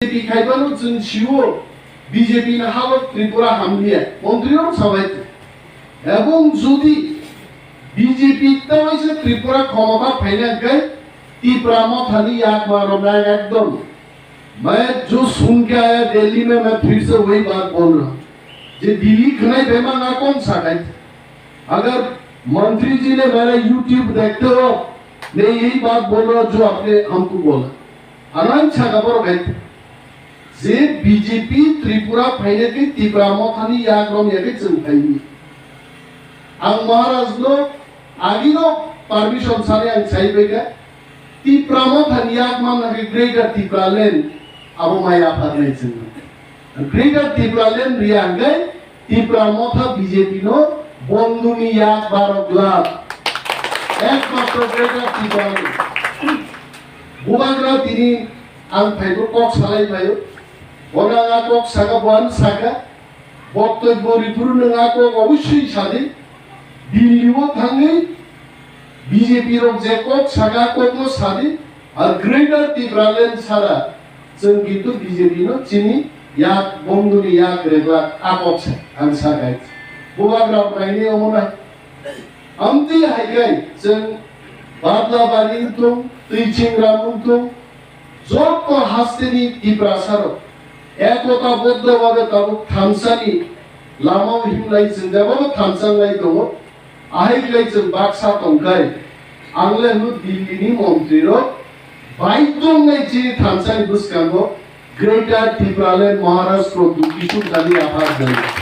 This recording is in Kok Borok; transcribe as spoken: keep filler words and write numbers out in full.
B J P khaibano chwng sio, B J P ni halok Tripura hamliya, montri rok sabai. Ebong jodi B J P ta waisa Tripura khomota phaina hwnkhe Tipra mothani yakma rok nang ekdom. मैं जो सुन के आया दिल्ली में, मैं फिर से वही बात बोल रहा हूँ। जे दिल्ली खनाई बेमा ना कौन सा गए? अगर मंत्री जी ने मेरा YouTube देखते हो, मैं यही बात बोल रहा हूँ जो आपने हमको बोला। Anang saka borok hai je B J P Tripura phaina khe Tipra mothani yak rom ya khe chwng phaini. Ang Maharaj no agino permission sani ang sai bai kha. Tipra mothani yak manna khe Greater Tipraland abo mai aphar nai chwng. Greater Tipraland riya hwnkhe Tipra motha B J P no bondhuni yak barok glak. Ekmatro Greater Tipraland. Bubagra tini ang phaibo kok salai phaio. Bono ang a kok saka, bo ang saka. Boktobbo riphuru nwng a kok obossoi sadi. Delhi o thangwi B J P rok je kok saka, a kokno sadi. Ar Greater Tipraland sara chwng kintu B J P no chini yak bondhuni yak reglak a kok sa ang sakai. Bubagra phaini omo na. Amtwi hai khe chwng Badlabari wngthung, Twichingram wngthung, joto hasteni Tiprasarok ekota boddo babe tabuk thansani lamao himlai chwng jebabo thansa wnglai tongo. Ahai khlai chwng baksa tongkhai, ang le hwno Delhi ni montri rok bai tongnai chini thansani bwskango Greater Tipraland Maharaj Pradyut Kishore Dani aphar jai.